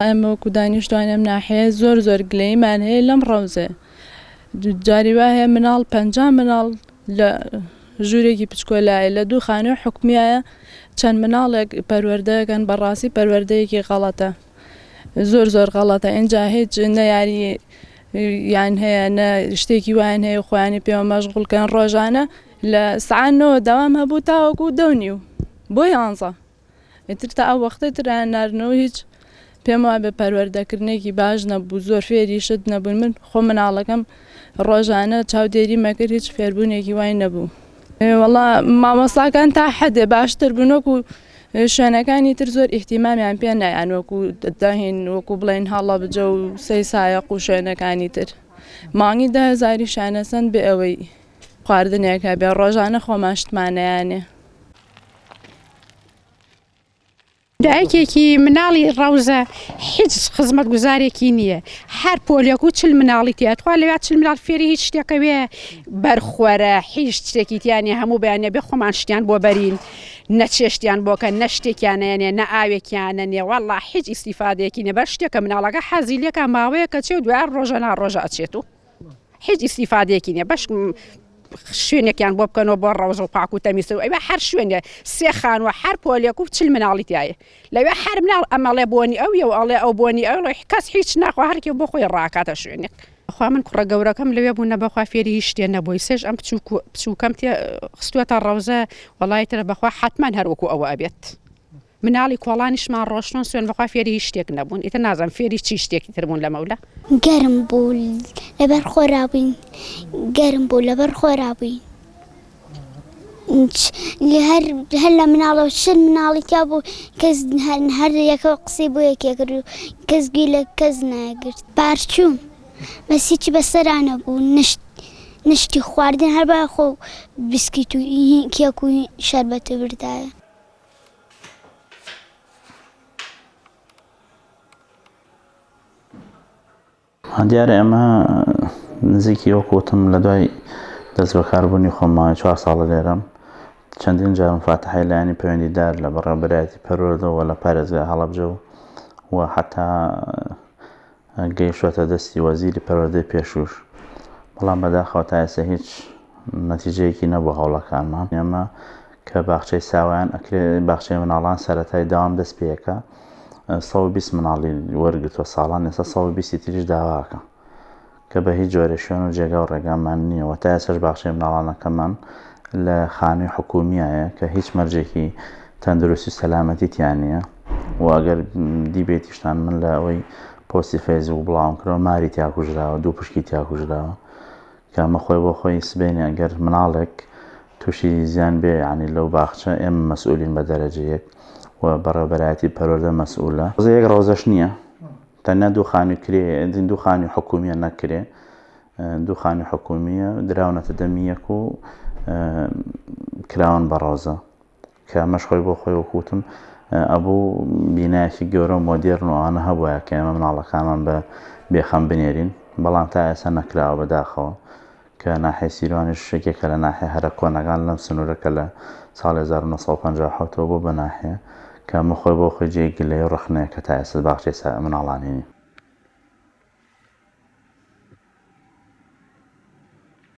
ئێمە وەکو دانیشتوانی ئەم ناحیەیە زۆر زۆر گلەییمان هەیە لەم ڕەوزەیە. جاری وا هەیە مناڵ 50 مناڵ لە ژوورێکی پچکۆلایە لە دوو خانووی حکومیایە چەند مناڵێک پەروەردەکەن بەڕاستی پەروەردەیەکی غەڵەتە زۆر زۆر غەڵەتە ئینجا هیچ نە یاری یان هەیە نە شتێکی وایان هەیە خۆیانی پێوە مەشغوڵکەن ڕۆژانە لە سەعات نۆ دەوام هەبوو تاوەکو دە و نیو بۆ یانزە ئیتر تا ئەو وەختەی ترایان ناردنەوە هیچ پێم وابێ پەروەردەکردنێکی باش نەبوو زۆر فێری شت نەبوون من خۆ مناڵەکەم ڕۆژانە چاودێری مەکرد هیچ فێربوونێکی وای نەبوو وەڵا مامۆستاکان تا حەدێ باشتر بوون وەکو شوێنەکانی تر زۆر ئیهتیمامیان پێ نایان وەکو دەهین وەکو بڵێن هەڵەبجە و سەی سایەق و شوێنەکانی تر مانگی دە هەزاری شانەسەند بێ ئەوەی خواردنێک هەبێ ڕۆژانە خۆمان شتمانەیانێ. دایکێکی مناڵی ڕەوزە هیچ خزمەتگوزارێکی نییە هەر پۆلێک و چل مناڵی تیا تخوا لەوێ چل مناڵ فێری هیچ شتێکە وێ بەرخۆرە هیچ شتێکی تیانە هەموو بەیانە بێ خۆمان شتیان بۆ بەرین نە چێشتیان بۆکە نە شتێکیانەیەنێ نە ئاوێکیانە نێ والله هیچ ئیسیفادەیەکی نە بەر شتێکە مناڵەکە حەزی لێکە ماوەیەکە چێ و دوای ڕۆژە نا ڕۆژە ئەچێت و هیچ ئیسیفادەیەکی نیە بەش شوێنێکیان بۆ بکەنەوە بۆ ڕەوزە و پاک و تەمیز و ئەوێ هەر شوێنێ سێ خانووە هەر پۆلێک و چل مناڵی تایە لەوێ هەر مناڵ ئەمەڵێ بۆنی ئەو یە و ئەڵێ ئەو بۆنی ئەو کەس هیچ ناخوا هەرکێ بۆ خۆی ڕاکاتە شوێنێک خوا من کوڕە گەورەکەم لەوێ بوو نەبەخوا فێری هیچ شتێ نەبووی سێش ئەم بچووک بچووکەم تێ خستووەتە ڕەوزە وەڵای ترە بەخوا حەتمەن هەر وەکو ئەوە ئەبێت. مناڵی کۆڵانیشمان ڕۆشتوون سوێن بەخوا فێری هیچ شتێک نەبوون ئیتر نازانم فێری چی شتێکی تر بوون لەمەولا. گەرم بوو لەبەر خۆرا بووین گەرم بوو لەبەر خۆرا بووین هەر هەر لە مناڵەوە چل مناڵی تیا بوو کەس هەر یەکەوە قسەی بۆ یەکێ کرد و کەس گوێی لە کەس ناگرت پارچووم بەس هیچی بەسەرا نەبوو نشت نشتی خواردن هەر بە خۆ بسکیت و کێک و شەربەت بردایە. دیارە ئێمە نزیکی وەک وتم لە دوای دەست بەکاربوونی خۆم ماوەی چوار ساڵە لێرەم چەندین جار مفاتحەی لایەنی پەیوەندیدار لە بەڕێوەبەرایەتی پەروەردە و لە پارێزگای هەڵەبجە و و حتا گەیشتووەتە دەستی وەزیری پەروەردەی پێشووش، بەڵام بەداخەوە تا ئێستا هیچ نەتیجەیەکی نەبووە هەوڵەکانمان. ئێمە کە باخچەی ساوایان ئەکرێ باخچەی مناڵان سەرەتای داوام دەست پێەکە 120 مناڵی وەرگتووە ساڵان ئێستا 120 تریش داواکە کە بە هیچ جۆرە شوێن و جێگا و ڕێگامان نییە و تا ئێستاش باخچەی مناڵانەکەمان لە خانووی حکومیایە کە هیچ مەرجێکی تەندروستی و سەلامەتی تیا نییە و ئەگەر دیبێتیشتان من لە ئەوەی پۆستی فەیسبوک بڵاوم کردەوە ماری تیا کوژراوە دوو پشکی تیا کوژراوە کە ئەمە خۆی بۆ خۆی سبەینێ ئەگەر مناڵێک تووشی زیان بێ یعنی لەو باخچە ئێمە مەسئولین بە دەرەجە یەک و بەڕێوەبەرایەتی پەروەردە مەسئولە یەک ڕەوزەش نییە تەنیا دوو خانووی کرێ دوو خانووی حکومیە نەکرێ دوو خانووی حکومیە دراونەتە دەمی یەک و کراون بە ڕەوزە کە ئەمەش خۆی بۆ خۆی وەکو وتم ئەبوو بینایەکی گەورە و مۆدێرن و ئەوانە هەبوایە کە ئێمە مناڵەکانمان بە بێخەم بنێرین بەڵام تا ئێستا نەکراوە بەداخەوە کە ناحیەی سیروانیش یەکێکە لە ناحیە هەرە کۆنەکان لەم سنوورە کە لە ساڵی 1957 ەوە بۆ بە ناحیە کە ئەمە خۆی بۆ خۆی جێی گلەیی و ڕەخنەیە کە تا ئێستا باخچەی مناڵانی نییە.